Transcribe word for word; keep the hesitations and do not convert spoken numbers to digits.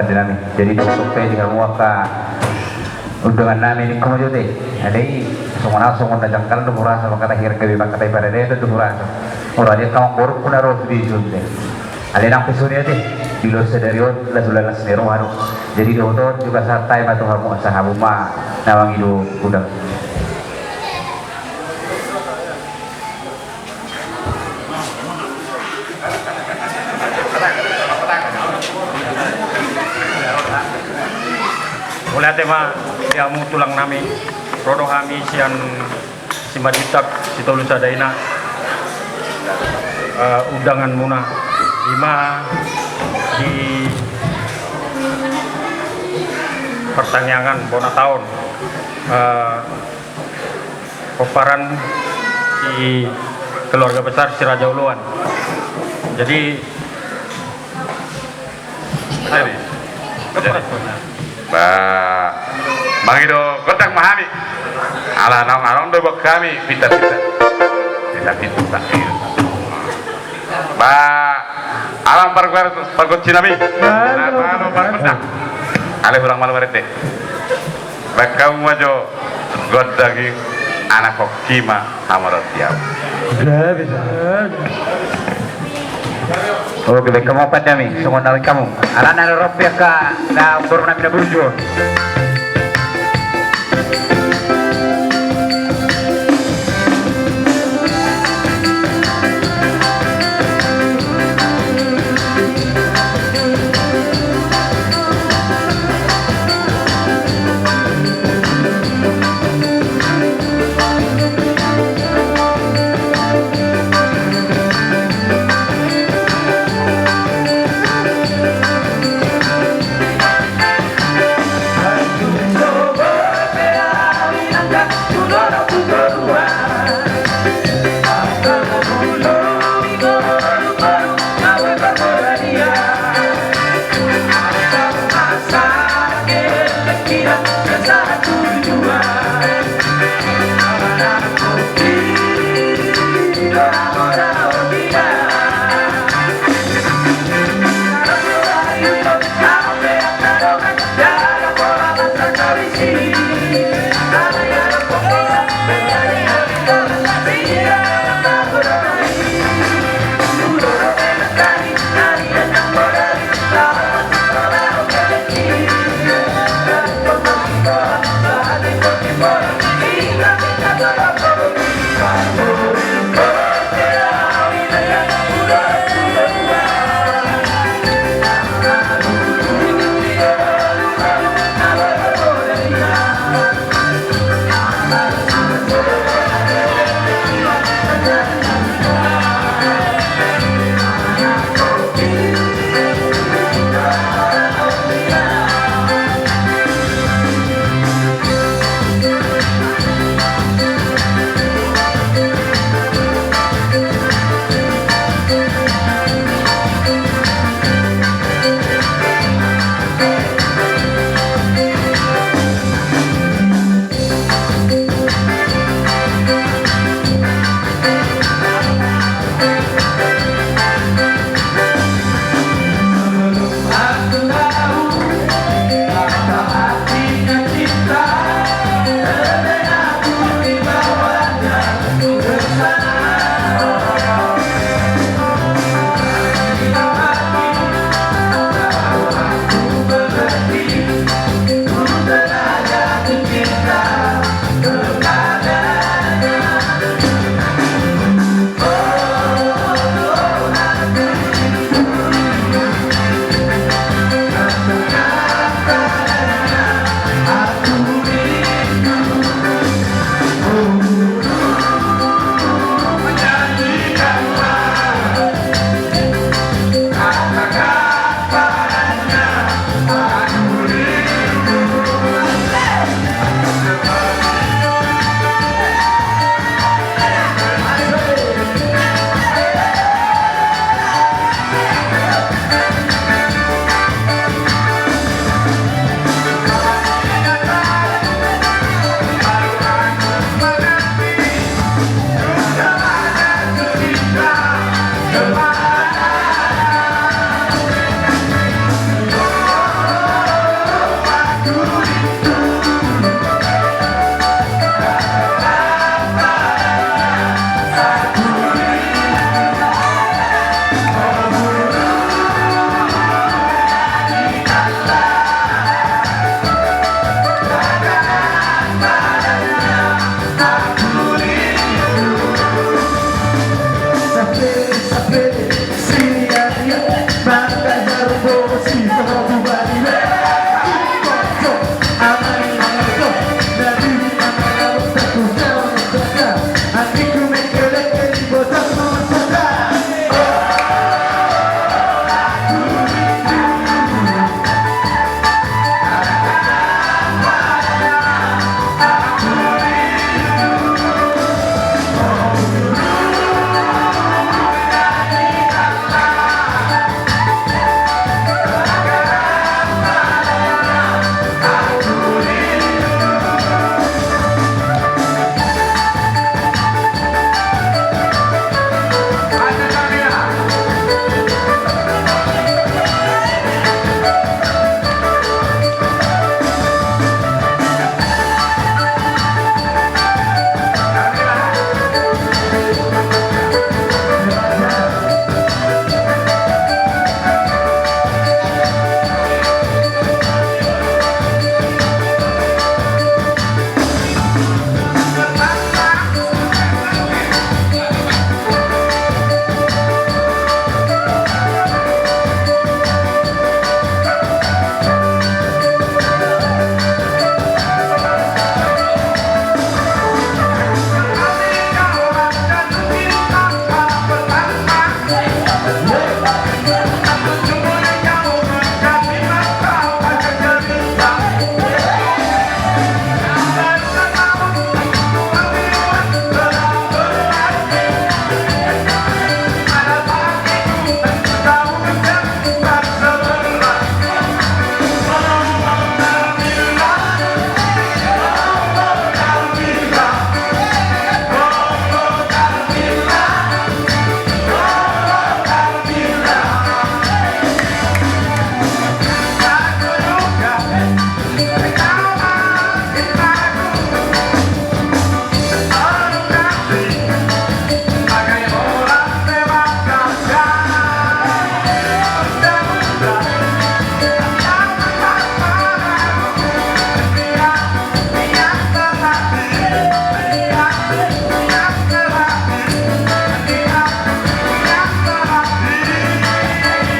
Jadi nami, jadi dok pe di hamu angka undangan nami, ningku ma jo te. Alai songon au, songon na jangkal do hurasa mangkatai, hira gabe mangkatai paradai do hurasa. Molo alai angka amangborungku na ro sude i son te. Alai nang pe songon i ate, di ulos sadari on las, las ni roha do. Jadi dohot on juga sahat hami ma tu hamu, asa hamu ma na mangido undangan. Mauliate ma di hamu tulang nami, ro do hami sian Simanjuntak, Sitolusada, ina, eh, undangan muna, i ma di partangiangan bona taon, eh, pomparan di keluarga besar Si Raja Oloan. Jadi, ba, mangido gondang ma hami. Ala naung adong do buat hami, pinta-pinta. Pinta-pinta. Ba, ala pargonsi nami. Ba, ala pargonsi. Alai hurang malo marende. Ba, hamu ma jo gondang i, anak hongki ma hamu ro di au. Oke, baik, hamu opat nami, songon na hamu. Alana ro pe angka na boru nami na burju on.